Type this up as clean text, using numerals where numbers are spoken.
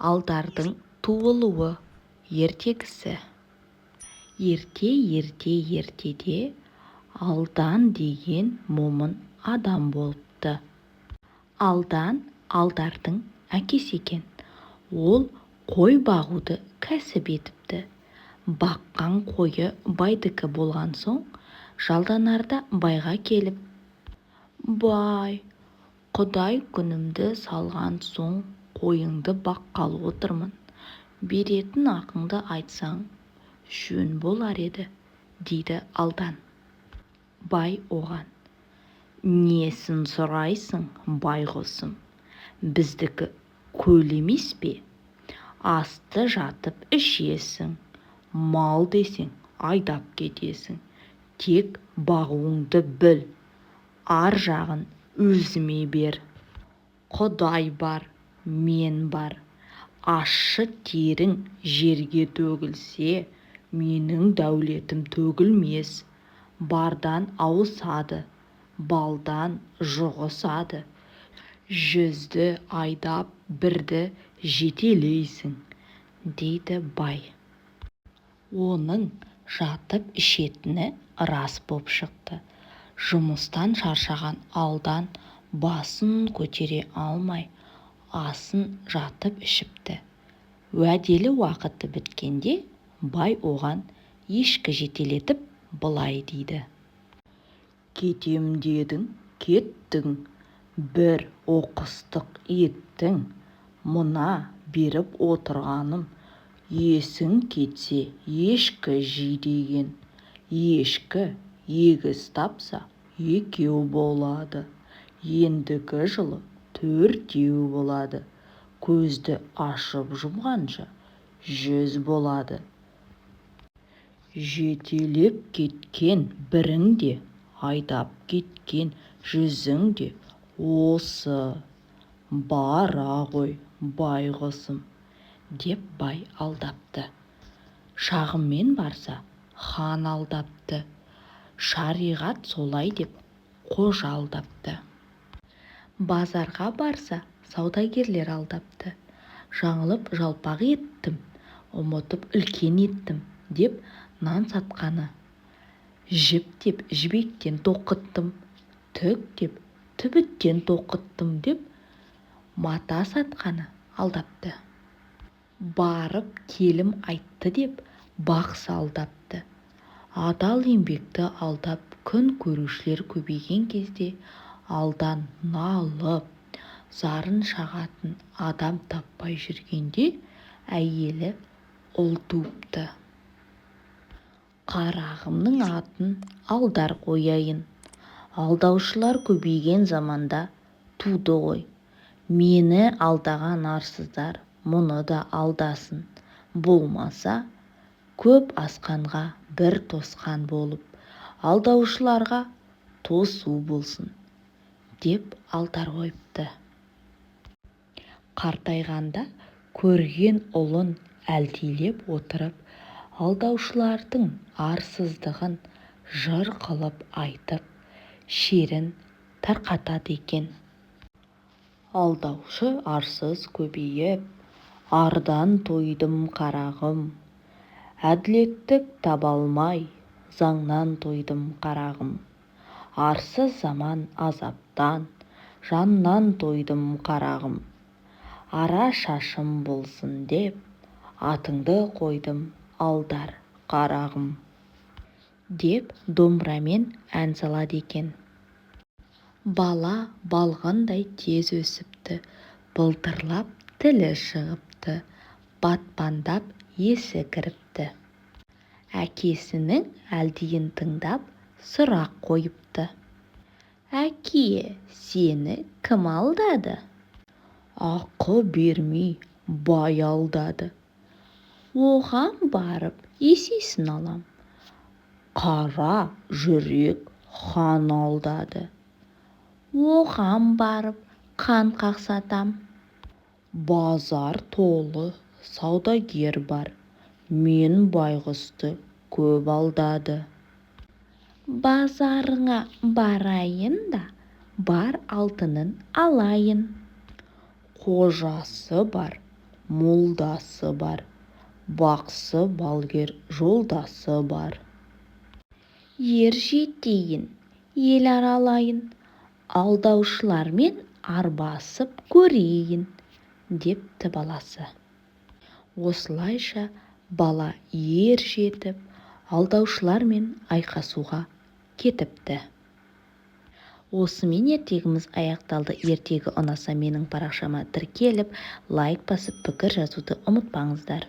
Алдардың туылуы ертегісі. Ерте-ерте ертеде Алдан деген момын адам болыпты. Алдан Алдардың әкесі екен. Ол қой бағуды кәсіп етіпті. Баққан қойы байдікі болған соң, жалданарда байға келіп: «Бай, құдай күнімді салған соң қойыңды баққалы отырмын, беретін ақыңды айтсаң, жөн болар еді», – дейді Алдан. Бай оған: «Несін сұрайсың, байғұсым, біздікі көл емес пе? Асты жатып ішесің, мал десең, айдап кетесің, тек бағуыңды біл, ар жағын өзіме бер. Құдай бар, мен бар, ащы терің жерге төгілсе, менің дәулетім төгілмес, бардан ауысады, балдан жұғысады, жүзді айдап, бірді жетелейсің», – дейді бай. Оның жатып ішетіні рас боп шықты. Жұмыстан шаршаған Алдан басын көтере алмай, асын жатып ішіпті. Уәделі уақыты біткенде бай оған ешкі жетелетіп, былай дейді: «Кетем дедің, кеттің, бір оқыстық еттің. Мына беріп отырғаным есің кетсе, ешкі жи деген. Ешкі егіз тапса, екеу болады, ендігі жылы төртеу болады, көзді ашып-жұмғанша 100 болады. Жетелеп кеткен бірің де, айдап кеткен жүзің де осы. Бара ғой, байғұсым», – деп бай алдапты. Шағыммен барса, хан алдапты, шариғат солай деп, қожа алдапты. Базарға барса, саудагерлер алдапты. Жаңылып жалпақ еттім, ұмытып үлкен еттім деп, нан сатқаны, жіп деп жібектен тоқыттым, түк деп түбіттен тоқыттым деп, мата сатқаны алдапты. Барып келім айтты деп, бақсы алдапты. Адал еңбекті алдап күн көрушілер көбейген кезде, Алдан налып, зарын шағатын адам таппай жүргенде, әйелі ұл туыпты. «Қарағымның атын Алдар қояйын, алдаушылар көбейген заманда туды ғой, мені алдаған арсыздар мұны да алдасын, болмаса, көп асқанға бір тосқан болып, алдаушыларға тосу болсын», – деп Алдар қойыпты. Қартайғанда көрген ұлын әлдилеп отырып, алдаушылардың арсыздығын жыр қылып айтып, шерін тарқатады екен. Алдаушы арсыз көбейіп, ардан тойдым, қарағым. Әділеттік таба алмай, заңнан тойдым, қарағым. Арсыз заман азаптан, жаннан тойдым, қарағым. Арашашым болсын деп, атыңды қойдым, Алдар, қарағым, деп домбырамен ән салады екен. Бала балғындай тез өсіпті, былдырлап тілі шығыпты, батпандап есі кіріпті. Әкесінің әлдиін тыңдап, сұрақ қойыпты: «Әке, сені кім алдады?» «Ақы бермей бай алдады. Оған барып есесін алам. Қара жүрек хан алдады. Оған барып қан қақсатам. Базар толы саудагер бар, мен байғұсты көп алдады. Базарыңа барайын да, бар алтынын алайын. Қожасы бар Молдасы бар, бақсы-балгер жолдасы бар. Ер жетейін, ел аралайын, алдаушылармен арбасып көрейін, депті баласы. Осылайша бала ер жетіп, алдаушылармен айқасуға кетіпті. Осымен ертегіміз аяқталды. Ертегі ұнаса, менің парақшама тіркеліп, лайк басып, пікір жазуды ұмытпаңыздар.